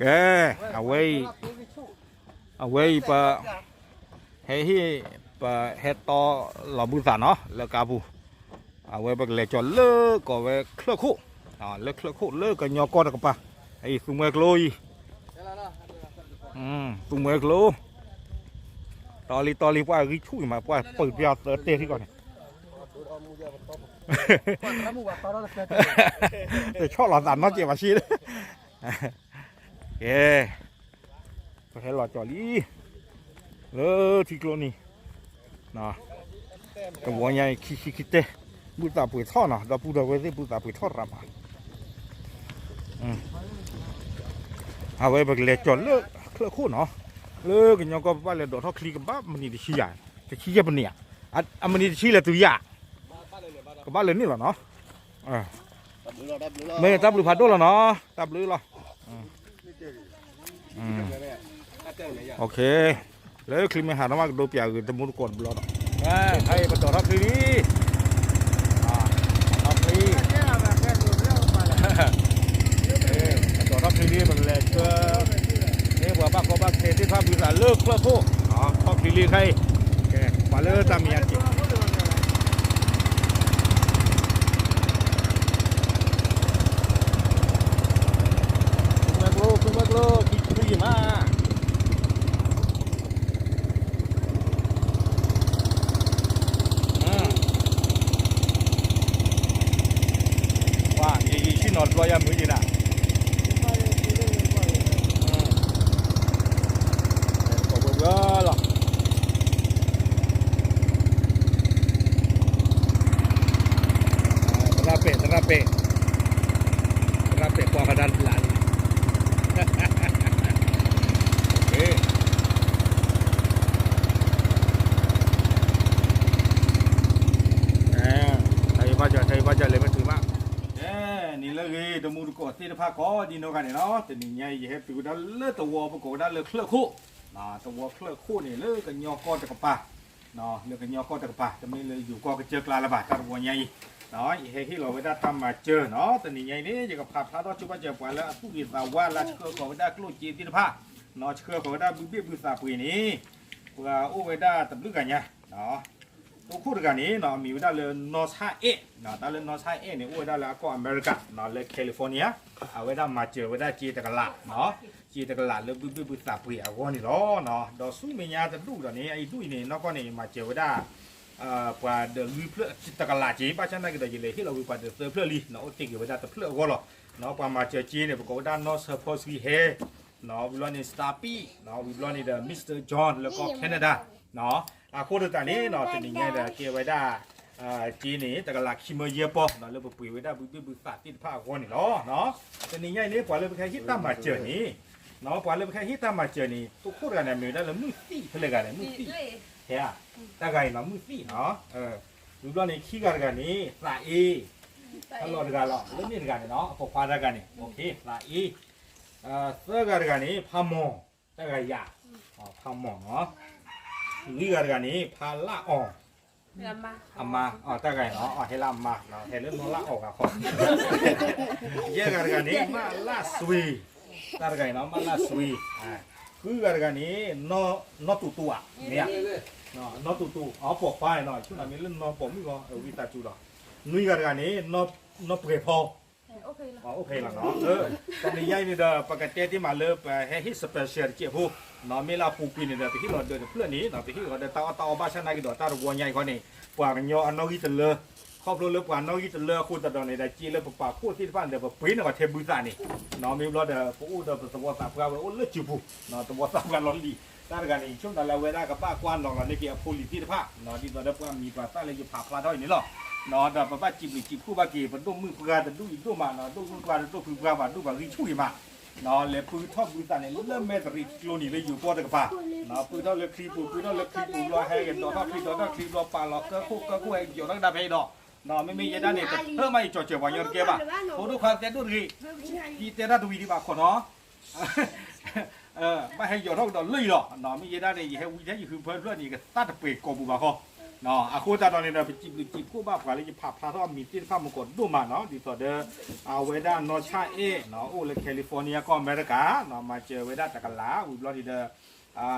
ကဲ, အဝဲအံၤ, အဝဲအံၤပ, ဟဲဟ့ၣ်, ပဟဲတီလီၤဘုသးနီၤ လၢကါပူၤ, အဝဲပကလဲၤကၠီၤလၢကိးဝဲချၢၣ်ခိၣ်, လၢချၢၣ်ခိၣ်လၢကညီကီၢ်တကပၤ, အအံၤသူမှဲကျိအံၤ, သူမှဲကျိ, တီလံတီလံ ပှၤဂံၢ်ဆူၣ်အံၤမး ပှၤပၢၢ်ပျါသၢတဲာ်ထံကီၢ်န့ၣ် တဆီၣ်လီၤသးနီတစဲးဘၣ်ဆ့, ကဲ, ပဟဲလီၤကၠီၤလံ, လၢထံကျိနံၤ, တဝီညါအံၤခံဆံခံတဲာ်, ဘုသးပှ့ၤထီၣ်နီၤ ဒီပုၢ်ဒီဝဲၢ်သ့ၣ် ဘုသးပှ့ၤထီၣ်ရၤမး, အဝဲပကလဲၤကၠီၤလၢချၢၣ်ခိၣ်နီၤ, လၢကညီကီၢ်ပဘၣ်လဲၤဒိးထီၣ်ချံကဘၣ်မနံၤတဆံယၤ, တဆံယဲၢ်ပနံၤဧါ, အမနံၤတဆံလဲၤတုၤယၤ, ကဘၣ်လဲၤန့ၣ်လီၤနီၤ, မ့ၢ်တၢ်ဘျုးဖးဒိၣ်လီၤနီၤ တၢ်ဘျုးလီၤ, လၢချံမ့ၢ်ဟးထီၣ်မးကဒိပၠးဂ့ၤ တမူတကိးတဘျီဒီး, ပဒိးထီၣ်ချံလံ, ထီၣ်ချံ, ပဒိးထီၣ်ချံလံ ပကလဲၤဆှၢ, မ့ၢ်ပှၤဘၣ်ကီဘၣ်ခဲသ့ၣ်တဖၣ်ဘုသးလၢချၢၣ်ခိၣ်, ထီၣ်ချံလံခဲအံၤ, ပှၤလၢတၢ်မံၤအက့ မ့ၢ်ကျိ မ့ၢ်ကျိ ခံဆံမး, ပှၤ ယဆ့ၣ်နီၤတဘျီယါမုာ်က့ၤနၤ, ကိးဘၢဘၢလီၤ, သရၣ်ပဲာ် သရၣ်ပဲာ်, သရၣ်ပဲာ်ကွၢ်ဖးဒၣ်လၢ်လံ တၢ်အံၤဘၣ်စၢၤ တၢ်အံၤဘၣ်စၢၤလဲၤမ့ၢ်တုၤမး, ကဲ, နံၤလၢအဂ့ၤ တမူတကိးသ့ၣ်တဖၣ်ကိးဒ်နီၢ်ဂၤန့ၣ်နီၤ, တနံၤညါအံၤ ယဟဲတုၤဝဲဒၣ်လၢသဝီပကိးဝဲဒၣ်လၢချၢၣ်ခိၣ်, သဝီချၢၣ်ခိၣ်န့ၣ်လၢကညီကီၢ်တကပၤ, လၢကညီကီၢ်တကပၤ တမ့ၢ်လၢယိၤကီၢ်ကစၢၢ်ကျါလၢၤဘၣ် တၢ်တဝီညါအံၤ, ယဟဲဟ့ၣ်လီၤဝဲဒၣ်တၢ်မၤစၢၤနီၤ, တနံၤညါအံၤန့ၣ် ယကဖးဖျါထီၣ်ဆိဘၣ်စၢၤပှၤလၢအသူၣ်ဂ့ၤသးဝါလၢဆှၢဃီၤဝဲဒၣ်ကျိၣ်စ့သ့ၣ်တဖၣ်, ဆှၢဃီၤဝဲဒၣ်ဘုဘ့ၣ်ဘုသးပှ့ၤန့ၣ်, ပှၤအိၣ်ဝဲဒၣ်တဘျုးဂၤညါ တိခိၣ်တဂၤန့ၣ်နီၤ အမံၤဝဲဒၣ်လၢနီၢ်ဆၣ်အဲၣ်, တၢ်လၢနီၢ်ဆၣ်အဲၣ်န့ၣ် အိၣ်ဝဲဒၣ်လၢအကီၢ်အမဲရကၤနီၤ လၢ California, အဝဲဒၣ်မၤစၢၤဝဲဒၣ်စ့တကလး, စ့တကလးလၢဘုဘ့ၣ်ဘုသးပှ့ၤအဂီၢ်န့ၣ်လီၤ. ဒီးဆူမဲာ်ညါတဒူၣ်ဒီးန့ၣ် အအံၤဒူၣ်အံၤန့ၣ် နီၢ်ကီၢ်န့ၣ် ယမၤစၢၤဝဲဒၣ် ပှၤဒီးလွံၢ်ဖျၢၣ်တကလးစ့ ဘၣ်ဆၣ်နာ်က့ဒီး ယလဲၤဟ့ၣ်လီၤဝံၤပှၤဒီးသၢဖျၢၣ်လံနီၤ အိၣ်တ့ၢ်က့ၤဝဲဒၣ်တဖျၢၣ်အဂီၢ်လီၤ. ပှၤမၤစၢၤစ့န့ၣ် ပကိးဝဲဒၣ်နီၢ်ဆၢဖီဆှံဟဲ ဝံၤဘျီန့ၣ် Star Pea, ဝံၤဘျီန့ၣ်ဒီး Mister John လၢကီၢ် Canada, အဃိသတးန့ၣ်နီၤ တနံၤညါဒီးကဲဝဲဒၣ် စ့န့ၣ် တကလးခံမၢယဲၢ်ပီၢ်နီၤ လၢပပှ့ၤဝဲဒၣ်ဘုဘ့ၣ်ဘုသးသ့ၣ်တဖၣ်အဂီၢ်န့ၣ်လီၤ. တနံၤညါအံၤန့ၣ် ပှၤလၢပကဟဲဟ့ၣ်တၢ်မၤစၢၤန့ၣ်, ပှၤလၢပကဟဲဟ့ၣ်တၢ်မၤစၢၤန့ၣ် တိခိၣ်တဂၤန့ၣ် မ့ၢ်ဝဲဒၣ်လၢမုၢ်သံၣ်ဖဲလဲၣ်ဂၤလဲၣ် မုၢ်သံၣ်, ဟဲ, တၢ်ဂၤအံၤနီၤ မုၢ်သံၣ်နီၤ, ဝံၤဘျီန့ၣ် ခံဂၤတဂၤန့ၣ် သးအ့ အလီၢ်တဂၤလီၤ လၢန့ၣ်တဂၤန့ၣ်နီၤ အပိာ်ခွါတၢ်ဂၤန့ၣ် သးအ့, သၢဂၤတဂၤန့ၣ် ဖးမီၢ်, တၢ်ဂၤယၤ, ဖးမီၢ်နီၤ, လွံၢ်ဂၤတဂၤန့ၣ် ဖးလၢအီၣ်, အမါ, တၢ်ဂၤအံၤနီၤ ဟဲလၢအမါ, ဟဲလၢနီၢ်လၢအီၣ်ဂၤခီ, ယဲၢ်ဂၤတဂၤန့ၣ် မၢ်လၢစွ့, တၢ်တဂၤအံၤနီၤ မၢ်လၢစွ့, ဃုဂၤတဂၤန့ၣ် နီၢ်တူတူဧါ, မ့ၢ်ဧါ, နီၢ်တူတူ အပိာ်ခွါန့ၣ်နီၤ ဆိနၤမ့ၢ်လၢနီၢ်ပိာ်မုၣ်ဂီၢ် ဝံသးစူၤလီၤ, နွံဂၤတဂၤန့ၣ် နီၢ်ပှဲၤဖီ အိၣ်ဖဲလီၤနီၤ, တနံၤညါအံၤန့ၣ်ဒီး ပကတဲတ့ၢ်မးလၢပဟဲဟ့ၣ် special တစဲးဖိ, မ့ၢ်လၢအပူၤကွံာ်န့ၣ်ဒီး ပဟ့ၣ်လီၤဒီးတဖျၢၣ်န့ၣ် ပဟ့ၣ်လီၤဒီးတၢ်အီၣ်တၢ်အီဘၣ်ဆၣ်နာ်က့ဒီး တၢ်တဝီညါအံၤခီန့ၣ် ပှၤကညီအနီၣ်ဂံၢ်တလၢ, ခီဖျိလၢပှၤနီၣ်ဂံၢ်တလၢအဃိသတးဒီးန့ၣ်ဒီး စ့လၢပပာ်ဖှိၣ်သ့ၣ်တဖၣ်န့ၣ်ဒီး ပပှ့ၤန့ၢ်အီၤထဲဘုသးန့ၣ်, မ့ၢ်ဘျီဒီး ပအိၣ်ဒီးပသဝီသးပှၢ်ဝဲအိၣ်လၢစူၤပူၤ, သဝီသးပှၢ်လီၤလံ, တၢ်တဂၤန့ၣ် ယဆိကမိၣ်သးလၢအဝဲဒၣ်ကဘၣ်ကွၢ်နီၤလီၤန့ၢ်က့ၤအဖိလံၤသ့ၣ်တဖၣ်, ဒ်သိးဒီးပှၤမံၤပှၤသၣ်လၢယဖးဖျါထီၣ်အံၤန့ၣ်လီၤ. ဒီးပဘၣ်စံးဘျုးစံးဖှိၣ်ဘၣ်က့ၤ ပဒိၣ်မုၣ်ပှၢ်တဒူၣ်အံၤဒိၣ်မးနီၤ, ဒိၣ်မုၣ်ပှၢ်တဒိၣ်ဖုပှၢ်ဘၣ်ဒိၣ်ပှၤဂံၢ်ဆူၣ်အံၤမး, လဲၤပၢထီၣ်ဘုသးန့ၣ် လၢမဲၢ်တရံးကျိနံၤလၢယိၤကီၢ်တကပၤ, ပၢထီၣ်လၢချံပူၤ ပၢထီၣ်လၢချံပူၤဘျီ ဟဲက့ၤဒိးထီၣ်ချံဒိးထီၣ်ချံဘျီ ပာ်လီၤကၢခိၣ် ကၢခိၣ်ဟဲက့ၤယိးထီၣ်ကဒါဖဲအံၤဒီး, မ့မ့ၢ်ယဲဒၣ်န့ၣ် တဟၢမးယကၠီၤစၢၤပှၤကညီတကဲဘၣ်, ဖိဒိၣ်ခွါသဲဒိၣ်တဂ့ၤ, ယတဲတၢ်တဝံၤဒံးဘၣ်ခီနီၤ ဘၣ်ဟဲယိးထီၣ်ကဒီးလၢအံၤလီၤ, မ့ၢ်ယဲဒၣ်န့ၣ် ယဟဲဝံထဲယဟုဖၢတဖျၢၣ်န့ၣ် ယကသၣ်တပှဲၤကိာ်ပူၤဘၣ်ဃီ, အဃိသတးဒီးန့ၣ်ဒီး ပစံးဘျုးစံးဖှိၣ်ဘၣ်ပှၤလၢယဖးဖျါထီၣ်အမံၤသ့ၣ်တဖၣ်မူကီးဒိၣ်မးနီၤ, ဒ်သိးဒီး အဝဲဒၣ်နီၢ်ဆၣ်အဲၣ်နီၤ အိၣ်လၢ California ကီၢ်အမဲရကၤနီၤ, မၤစၢၤဝဲဒၣ်တကလး ဝံၤဘျီန့ၣ်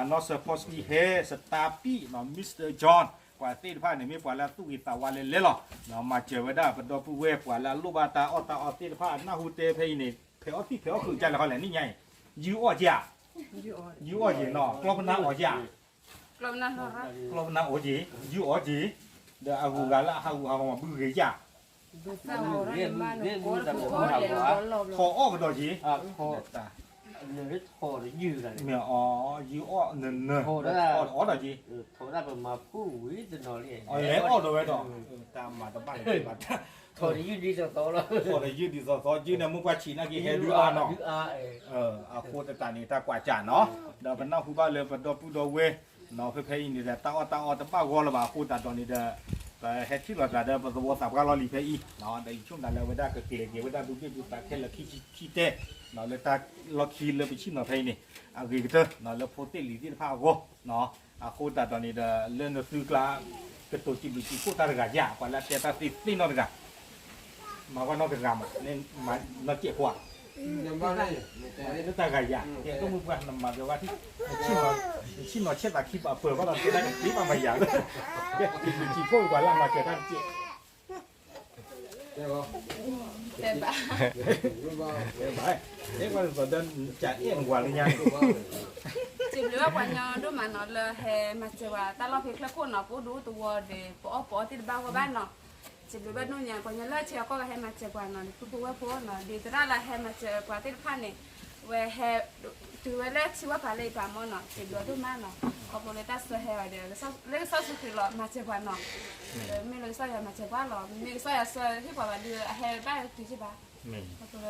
ဒီး နီၢ်စၢၤဖီစလံဟဲ စတါပံၣ်နီၤ Mister John ပှၤသ့ၣ်တဖၣ်န့ၣ် မ့ၢ်ပှၤလၢအသူၣ်ဂ့ၤသးဝါလဲၤလဲၤလီၤ. မၤစၢၤဝဲဒၣ်ပဒီပုၢ်ဝဲၢ် ပှၤလၢအလိၣ်ဘၣ်တၢ်အီၣ်တၢ်အီသ့ၣ်တဖၣ် နၢ်ဟူတဲဖဲအံၤန့ၣ် ဖဲးအီၣ်သံၣ်ဖဲးအီၣ်ဃုာ်ကလဲၣ်ဃီလဲၣ် နံၣ်ညါအံၤ ယုၢ်အီၣ်က့ၤဧါ, ယုၢ်အီၣ်က့ၤနီၤ, ကျီပနၢ်အီၣ်က့ၤဧါ, ကျီပနၢ်အီၣ်က့ၤ, ယုၢ်အီၣ်က့ၤ, ဒီးအဂုၤအဂၤလၢအဟးဂူာ်ဟးဂီၤမၤဘုဂ့ၤက့ၤဧါ, ထီၣ်အီၣ်ကဒီးက့ၤ, မ့ၢ်အီၤ ယုၢ်အီၣ်နၢၤနၢၤ, အီၣ်ဒီးက့ၤ, လဲၤအီၣ်ဒီးဝဲဒီး, တၢ်မၤတဘၣ်န့ၣ်ဘၣ်, ထီၣ်ဒီးယုၢ်ဒ်သိးသိးလီၤ, ထီၣ်ဒီးယုၢ်ဒ်သိးသိး ယုၢ်န့ၣ်မ့ၢ်ပှၤဆံးနာ်က့ဟဲဒုးအါနီၤ, အဃိသတးန့ၣ် တၢ်ကွၢ်ကၢ်နီၤ, ဒီးပနၢ်ဟူဘၣ်လၢပဒီပုၢ်ဒီဝဲၢ် ဖဲဖဲအံၤန့ၣ်ဒီး တၢ်အီၣ်တၢ်အီတဘၣ်ဂီၢ်လၢၤဘၣ်အဃိသတးဒီးန့ၣ်ဒီး ပဟဲထံၣ်လိာ်သးဒီးပသဝီသးပှၢ်လီၢ်လံၤဖဲအံၤ, ဒီးယဆိကမိၣ်သးလၢအဝဲဒၣ်ကကျဲၤက့ၤဝဲဒၣ်ဘုဘ့ၣ်ဘုသးခဲလၢာ်ခံဆံခံတဲ, လၢတၢ်လီၢ်ခံလၢပဆ့ၣ်နီၤဖဲအံၤန့ၣ် အဂ့ၤကတၢၢ် လၢဖိသ့ၣ်လံၤသ့ၣ်တဖၣ်အဂီၢ်, အဃိသတးဒီးန့ၣ်ဒီး လၢနသုကျါ ကတိၤစံးဘျုးစံးဖှိၣ်တၢ်တဂၤဧါ, ပှၤလၢအတဲတၢ်သ့သ့ၣ်နီၣ်တဂၤ မၤကွၢ်နီၢ်တဂၤမး, နီၢ်စဲးဖိဧါ, လၢတၢ်ဂၤယၤ, ကဲကမုၢ်ပှၢ်နမၤဒီးဝဲ, နဆ့ၣ်နီၤဆဲးသးခံဘၣ်ပၢၢ်ဘၣ်ဒီး တဲတၢ်ကသ့ဘၣ်မၤယၤလၢ, စံးဘျုးစံးဖှိၣ်ပှၤလၢအမၤစၢၤတၢ်တက့ၢ်, တဲဘၣ်, တဲဘၣ်, တဲဘၣ်, တဲဘၣ်, စံးဘျုးဘၣ်ပှၤညီဒိၣ်မးနီၤ လၢဟဲမၤစၢၤပှၤတၢ်လီၢ်ဖဲချၢၣ်ခိၣ်နီၤ, ပအိၣ်ဒူသဝီဒီး ပအီၣ်ပအီသ့ၣ်တဘၣ်ဂီၢ်ဘၣ်နီၤ, စံးဘျုးဘၣ်ဒိၣ်ညါ ပှၤညီလၢအဆဲးအကီၢ်ကဟဲမၤစၢၤပှၤနီၤ, ဒီးပုၢ်ဖိဝဲၢ်ဖိနီၤ, ဒီးသရၣ်လၢဟဲမၤစၢၤပှၤသ့ၣ်တဖၣ်န့ၣ်, ဝဲဟဲ တုၤဝဲလၢထံဝဲပၤလၢယပၤမီၢ်နီၤ, စံးဘျုးဒိၣ်မးနီၤ, ခီဖျိလၢတၢ်ဆၢဟဲအီၤဒီး လၢကစၢ်ယ့ၣ်ၡူးခရံာ်လီၤ မၤစၢၤပှၤနီၤ, မ့ၢ်လၢကစၢ်ယွၤမၤစၢၤပှၤလီၤ, မ့ၢ်ကစၢ်ယွၤဆၢဟ့ၣ်ပှၤဘၣ်ဒီး အဟဲဘၣ်တုၤက့ၤဘၣ်, ခီဖျိလၢ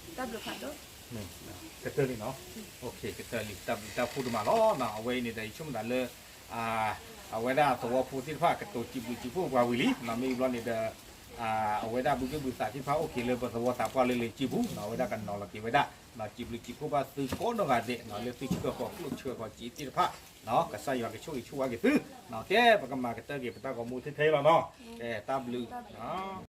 တၢ်ဘျုးဖးဒိၣ် ကတၢၢ်လံနီၤ, ကတၢၢ်လံ တၢ်ဘျုးတၢ်ဖှိၣ်ဒိၣ်မးလီၤ. အဝဲအံၤန့ၣ်ဒီး ယဆိကမိၣ်သးလၢ အဝဲဒၣ်သဝီဖိသ့ၣ်တဖၣ် ကတိၤစံးဘျုးစံးဖှိၣ်ပှၤဝံၤလံ, မ့ၢ်ဘျီန့ၣ်ဒီး အဝဲဒၣ်ဘုကဘုသးသ့ၣ်တဖၣ်အိၣ်က့ၤလၢပသဝီသးပှၢ်လၢလၢကံပူၤ, အဝဲဒၣ်ကနီၤလီၤက့ၤဝဲဒၣ်, စံးဘျုးစံးဖှိၣ်ဘၣ်သုကိးနီၢ်ဂၤဒဲး လၢသုဆှၢဃီၤကျိၣ်ဆှၢဃီၤစ့သ့ၣ်တဖၣ်, ကစၢ်ယွၤကဆိၣ်ဂ့ၤဆိၣ်ဝါက့ၤသု, ကဲ ပကမၤကတၢၢ်က့ၤပတၢ်ဂီၤမူထဲထဲအံၤလီၤနီၤ, ကဲ တၢ်ဘျုး